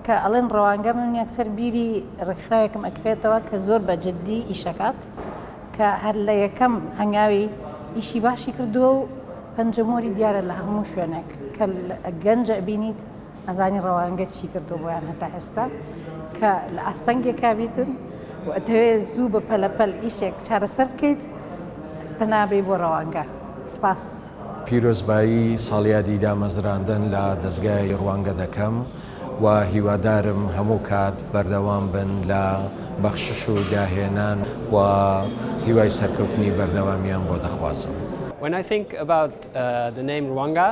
کە ئەڵێن ڕەوانگە من یەکسەر بیری ڕێکخراوێکم ئەکەوێتەوە کە زۆر بە جدی ئیشەکات کە هەر لە یەکەم هەنگاوی ئیشی باشی کردووە و پەنجەمۆری دیارە لە هەموو شوێنێک کە گەنجە ئەبینیت ئەزانی ڕەوانگە چی کردووە بۆیان هەتا ئێستا کە لە ئاستەنگێکا بیتن و ئەتەوێ زوو بە پەلەپەل ئیشێک چارەسەر بکەیت پەنا بەی بۆ ڕەوانگە. سپاس. پیرۆزبایی ساڵیادی دامەزراندن لە دەزگای ڕوانگە دەکەم و هیوادارم هەموو کات بەردەوام بن لە بەخشش و داهێنان و هیوای سەرکەوتنی بەردەوامیان بۆ دەخوازم. When I think about the name Rwanga,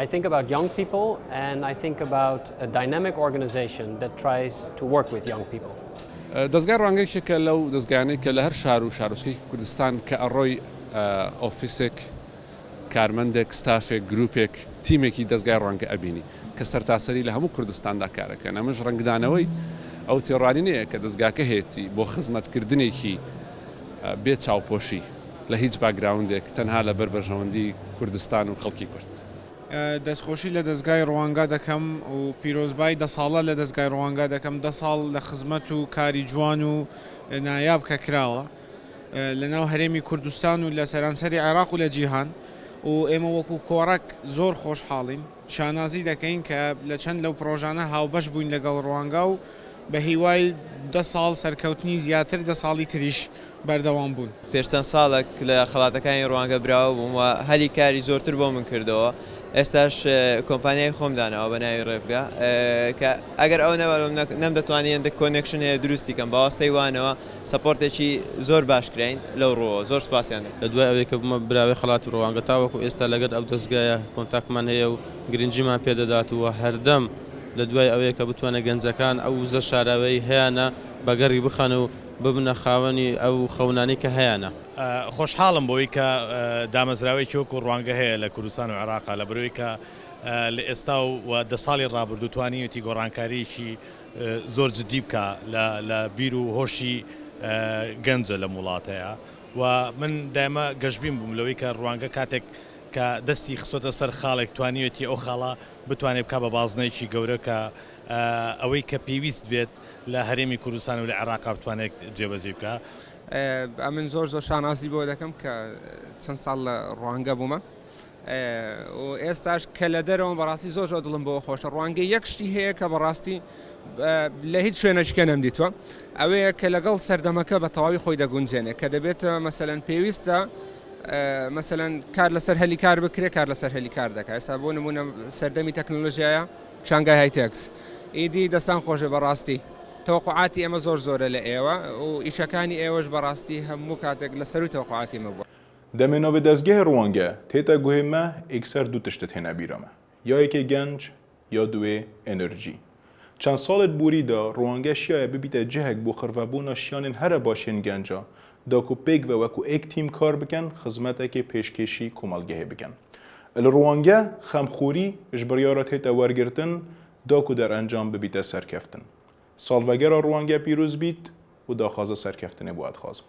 I think about young people and I think about a dynamic organization that tries to work with young people. دەزگای ڕوانگە یەکێکە لەو دەزگایانەی کە لە هەر شار و شارۆچکەیەکی کوردستان کە ئەڕۆی ئۆفیسێک، کارمەندێک، ستافێک، گروپێک، تیمێکی دەزگای ڕوانگە ئەبینی کە سەرتاسەری لە هەموو کوردستاندا کارەکەن، ئەمەش ڕەنگدانەوەی ئەو تێڕوانینەیە کە دەزگاکە هەیەتی بۆ خزمەتکردنێکی بێ چاوپۆشی لە هیچ باکگراوندێک تەنها لەبەر بەرژەوەندی کوردستان و خەڵکی کورد. دەستخۆشی لە دەزگای ڕوانگە دەکەم و پیرۆزبای دە ساڵە لە دەزگای ڕوانگە دەکەم، دە ساڵ لە خزمەت و کاری جوان و نایاب کە کراوە لە ناو هەرێمی کوردستان و لە سەرانسەری عێراق و لە جیهان و ئێمە وەکو کۆڕەک زۆر خۆشحاڵین شانازی دەکەین کە لە چەند لەو پڕۆژانە هاوبەش بووین لەگەڵ ڕوانگا و بە هیوای دە ساڵ سەرکەوتنی زیاتر دە ساڵی تریش بەردەوام بوون. پێش چەند ساڵێک لە خەڵاتەکانی ڕوانگە براوە بووم و هەلی کاری زۆرتر بۆ من کردەوە، ئێستاش کۆمپانیای خۆم داناوە بە ناوی ڕێڤگە کە ئەگەر ئەو نەبا نەمدەتوانی هێندە connection هەیە دروستی کەم، بە واستەی وانەوە support ێکی زۆر باش کراین لەو ڕووەوە زۆر سوپاسیان دەکەم. لە دوای ئەوەی کە بوومە براوەی خەڵاتی ڕوانگە تاوەکو ئێستا لەگەر ئەو دەزگایە contact مان هەیە و گرنگیمان پێ دەدات و هەردەم لە دوای ئەوەیە کە بتوانێت گەنجەکان ئەو وزە شاراوەی هەیانە بەگەڕی بخەن و ببنە خاوەنی ئەو خەونانەی کە هەیانە. خۆشحاڵم بەوەی کە دامەزراوەیەکی وەکو ڕوانگە هەیە لە کوردستان و عێراقا لەبەرئەوەی کە لە ئێستا و دە ساڵی ڕابردوو توانیویەتی گۆڕانکارییەکی زۆر جدی بکا لە بیر و هۆشی گەنجە لەم وڵاتەیا و من دایمە گەشبین بووم لەوەی کە ڕوانگە کاتێک کە دەستی خستۆتە سەر خاڵێک توانیویەتی ئەو خاڵە بتوانێت بکا بە بازنەیەکی گەورە کە ئەوەی کە پێویست بێت لە هەرێمی کوردستان و لە عێراقا بتوانێت جێبەجێی بکا. ئەمن زۆر زۆر شانازی بەوە دەکەم کە چەند ساڵ لە ڕوانگە بوومە و ئێستاش کە لە دەرەوەم بەڕاستی زۆر زۆر دڵم بەوە خۆشە ڕوانگە یەک شتی هەیە کە بەڕاستی لە هیچ شوێنەشکە نەمدیتوە ئەوەیە کە لەگەڵ سەردەمەکە بە تەواوی خۆی دەگونجێنێ کە دەبێت مەسەلەن پێویستە مەسەلەن کار لەسەر هەلی کار بکرێ کار لەسەر هەلی کار دەکات ئێستا بۆ نمونە سەردەمی تەکنۆلۆژیایە پیشانگای هایتێکس ئیدی دەستان خۆشێ بەڕاستی تەوەقوعاتی ئێمە زۆر زۆرە لە ئێوە و ئیشەکانی ئێوەش بەڕاستی هەموو کاتێک لە سەرووی تەوەقوعاتی ئێمە بووە. دەمێ ناوێ دەزگەهێ ڕوانگە تێتە گوهێ مە ئێکسەر دوو تشتت هێنە بیرا مە یا یەکێ گەنج یا دوێ ئێنرجی. چەند ساڵێت بووریدا ڕوانگە شیایە ببیتە جهک بۆ خڕڤەبوونا شیانێن هەرە باشێن گەنجا داکو پێکڤە وەکو ئێک تیم کار بکەن خزمەتەکێ پێشکێشی کۆمەڵگەهێ بکەن. ال ڕوانگە خەمخۆری ژ بڕیارا تێتە وەرگرتن داکو دەرئەنجام ببیتە سەرکەفتن. ساڵڤەگەرا ڕوانگە پیرووز بیت و داخوازە سەرکەفتنێ بۆ ئەدخوازم.